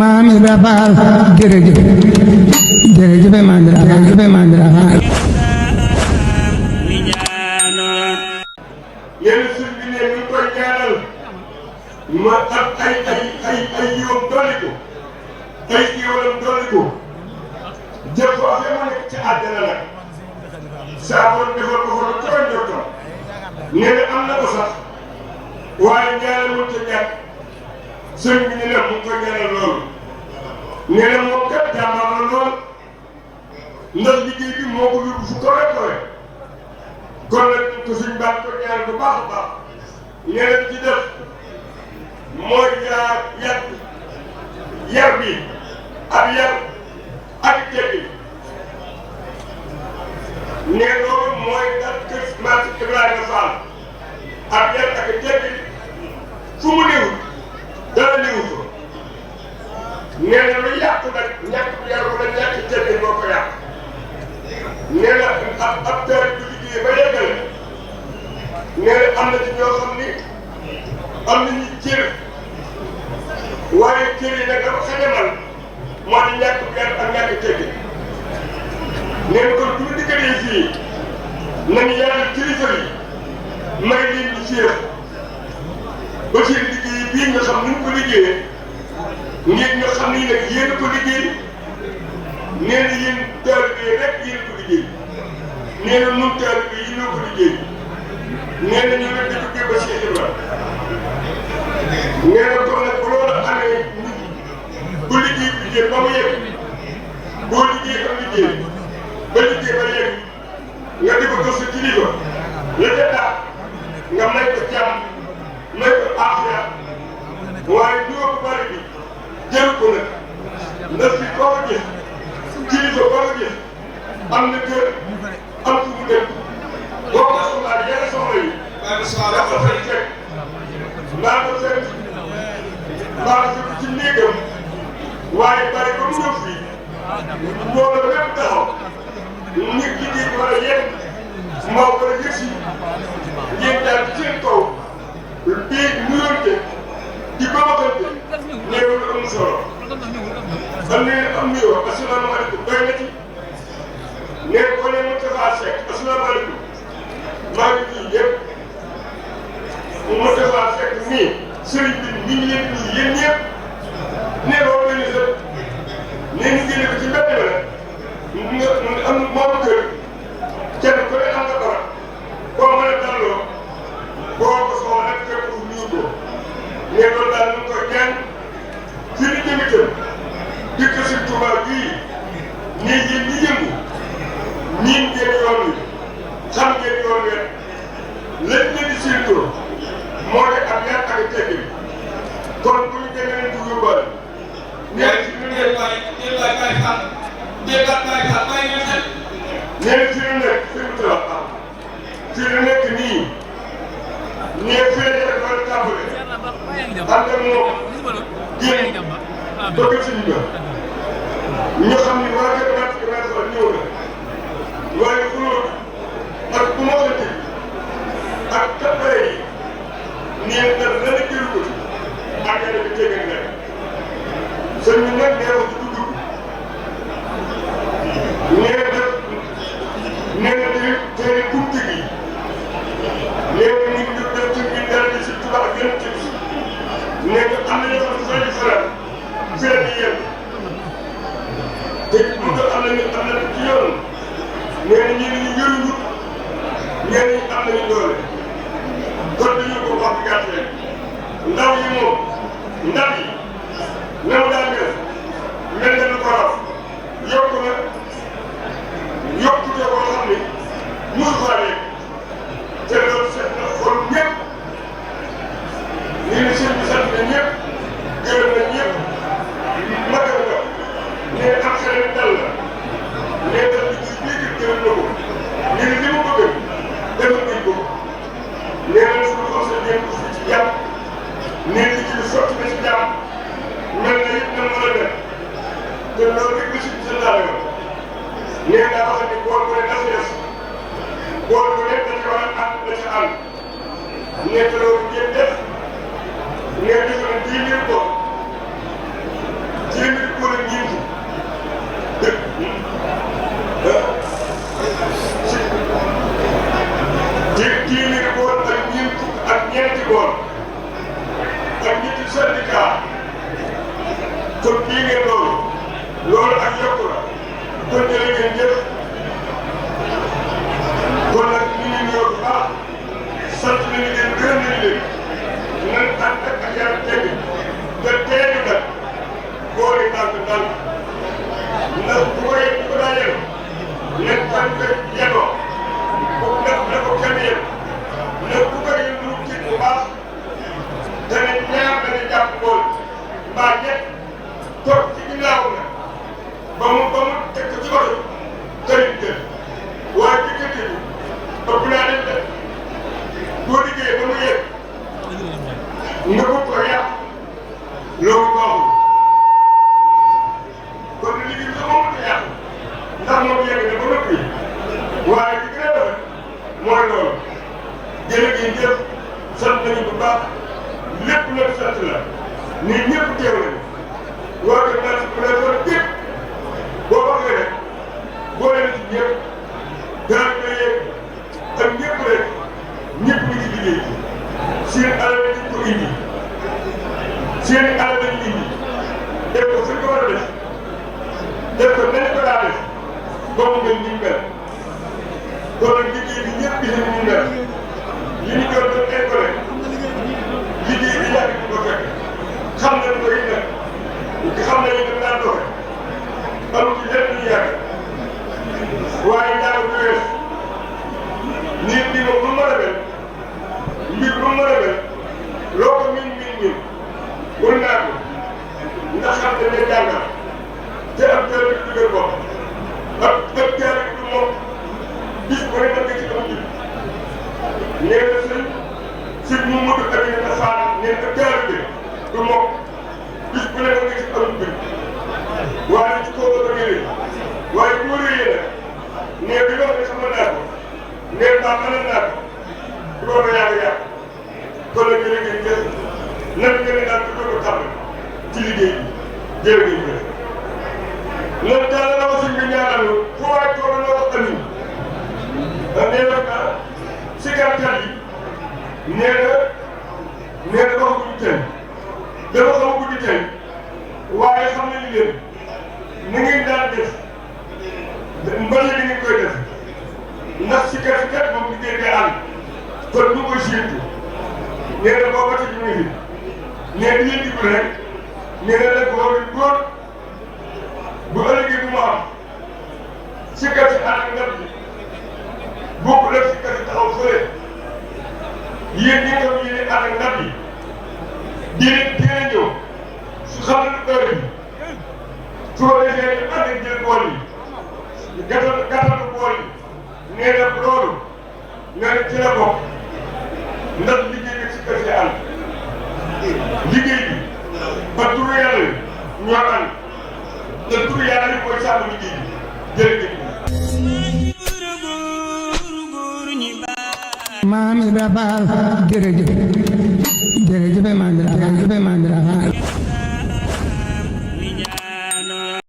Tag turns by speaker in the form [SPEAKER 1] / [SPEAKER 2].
[SPEAKER 1] maam Ibra Faal jërëjëf jërëjëf maam Ibra Faal jërëjëf maam Ibra Faal
[SPEAKER 2] yéen suñ bi ne ñu koy ñaanal ma ak ay yiwam dolliku ay yiwalam dolliku jëf ko affaire ma nekk ci àddina nag saa borom defal ko fa lu koy njortam nee na am na ko sax waaye ñaanal mënut a ñàkk sëñ bi ñu ne mu ngi koy ñaanal loolu nee na moom kat jàmbaar la lool ndax liggéey bi moo ko yóbbu fu kawe kawe kon nag ko suñ baax ko ñaanal bu baax a baax nee na ci def mooy yar bi ak yar ak teggi ne loolu mooy daal kër Maam Ibrahima Fall ak yar ak teggi fu mu néew dara néew ko nee na lu yàqu nag ñàkk yar wala ñàkk teggi moo ko yàq nee na ab taal bu liggéey ba yeggale nee na am na ci ñoo xam ni am nañu cër waaye cër yi nag dafa xajamal moo di ñàkk yar ak ñàkk teggi nee na kon bu ñu diggalee fii nañu yaatal kilifa yi may leen di féex ba seen liggéey bii nga xam ni ñu ko liggéeyee ngeen nga xam ni nag yéen a ko liggéey nee na yéen taalibe yi rek yéen a ko liggéey nee na ñun taalibe yi ñoo ko liggéey nee na ñu leen di liggéey ba Cheikh Ibra nee na kon nag bu loolu amee bu liggéey bi liggéey ba mu yegg boo liggéey am liggéey ba liggéey ba yegg nga di ko gës sa kilifa la ca tax nga may ko jàmm may ko aafiya waaye ñoo ko bari bi jël ko nag ndax fi koo ko gis kilifa koo ko gis am na kër am fu mu dem boo ko soxlaa yenn soxla yi dafa fay fekk mbaa ko fekk mbaa ko fekk ci néegam waaye bari ba mu ñëw fii mbooloo lépp taxaw nit ki di war a yegg moo war a yëg si ngeen daal ci seen kaw bii nuyoonte di bamakante néew lu am solo am nañu am nuyoo asalaamaaleykum doy na ci nee ko ne Moustapha Seck asalaamaaleykum maa ngi nuyu yëpp Moustapha Seck nii sëriñ bi mi ngi leen di nuyu yéen ñëpp nee loolu la ñu sëb nee ñu génne ko ci mbedd mi nag nga am moom kër kenn ku ne am nga dara boo mën a dalloo boo ko soxla nag fekk fu nuyu ko nee loolu daal ñu ngi koy ñaan fi ñu jëm itam dëkk Sëñ Tuubaa bii nii yéen ñi yëngu ñiin ngeen yoon wi xam ngeen yoon wi lépp leen di séentoo moo de ak yar ak teggin kon bu ñu demee nañ ko yóbbaale. nee si ñu nekk nee fi ñu nekk fi mu taw fi ñu nekk nii nee fii la ñu war a tàmbale ànd ak moom génn bëgg suñu ba ñu xam ni waa kër Maam Ibrahima Fall ñëw na waaye xulóo ak bu ma xamante ak tappare yi nee na dana jël ko ci ak yàlla bi tegal nekk sëñ bi nag nee wax du dugg nee na nee na tey buntu gi nee na ñu ngi def ci biir dara di si tubaab ak yeneen tips nee na am na ñoo xam ne soo di faral fi la di yem te mu nga am nañu ci yoon nee na ñenn ñi wéruñu ñenn ñi am nañu doole kon dañu ko wax di gàtt rek ndaw yi moom ndaw yi na mu daan mel mel na lu ko raw yokku na yokkute boo xam ne mënu faa nekk te loolu seet na xool ñëpp nee na sëñ bi sant na ñëpp gërëm na ñëpp magal nga nee am xale dal la nee na li ci biir gërëm na ko nee na li mu bëgg defal nañ ko nee na suñu xol sa jéem ko fii ci jàmm nee na ci sotti na ci jàmm mel na it na mën a def te loolu rek la si sa daal nee naa wax ni bool bu ne dafa des bool bu nekk da ci war a ànd da ci ànd nekk loolu ngeen def nee defe na 10 000 bool 10 ñeent téeméeri bool ak ñeent ak ñeenti bool ak ñetti syndicat kon kii ngeen loolu ak yokku la kon jërë ngeen jëf kon nag ñu ngi nuyoo bu baax sant nañu leen gërëm nañu leen nan ànd ak yaram tegg te teelu nag boole tànk ndànk ndax bu ko daa yenu nen tànk yenoo na ko kenn yéen ne bu ko yéen lu tiit bu baax te ne ñaar dañuy jàpp bool mbaa ñett toog ci ginnaaw na ba mu teg ko ci oto këriñ kër waaye diggante bi ëpp naa dem de boo liggéeyee ba mu yegg nga bëgg ko yàq loolu baaxul kon liggéey bi sax moom la yàq ndax moom yegg na ba noppi waaye li gën a rafet mooy loolu jërëjëf jëf sant nañu bu baax lépp nag sant la nit ñëpp teew nañu waa kër naa si bu ne kon képp boo waxee rek boole na ci ñëpp daal di yeeg ak ñëpp rek ñëpp ñu ngi liggéey seen alal dañ ko indi seen alal dañ indi def ko fi ñu ko war a def ko nañ ko daa def ba mu mel ni mu mel kon nag liggéey bi ñëpp gis nañ ni mu mel li ñu doon doon école liggéey bi yàgg ñu ko fekk xam nañ ko it nag xam nañ ne daan doxe amul ci lépp lu yàgg waaye ñaar bu wees nit ñi moom lu mën a mel mbir lu mën a mel loo ko min wër naa ko ndax xam dañ ne jàngal te ab teel bi dugal bopp ab teel bi du moom bis bu ne mën nga ci am ji nee na sëñ Mamadou Aminata Fall nee na teel bi du moom bis bu ne mën nga ci am ji waaye ci kaw la bëggee waaye bu wëree nag nee bi wax ne xam naa ko nee naa mën naa ko loolu yàgg kon nag jërëjëf nan ngeen di daal di ko tàmbali ci liggéey bi jërëjëf loolu daal la ma sëñ bi ñaanal fu waay toog na wax amiin nee na si gàttal yi nee na wax guddi tey dafa xaw a guddi tey waaye xam nañu leen ni ngeen daan def mbal yi ngeen koy def ndax si kat moom liggéey day ànd kon ñu koy séentu nee na boo bati ñu ngi fi nee di leen diglu rek nee na la góor bu ëllëgee bu mu am si kat si ànd ak ndab bi bokk def si kat si taxaw fële yéen ñi nga xam ne yéen ànd ak ndab yi dina ñëw su xam ne heure bi su ko defee ñu ànd ak jël bool yi gàttal bool yi nee na loolu nee na ci la bokk ndax liggéey bi si kër si ànd liggéey bi ba turu yàlla ñoo ànd te turu yàlla yi mooy sàmm liggéey bi jërëjëf.
[SPEAKER 1] Maam Ibra Faal jërëjëf Mandela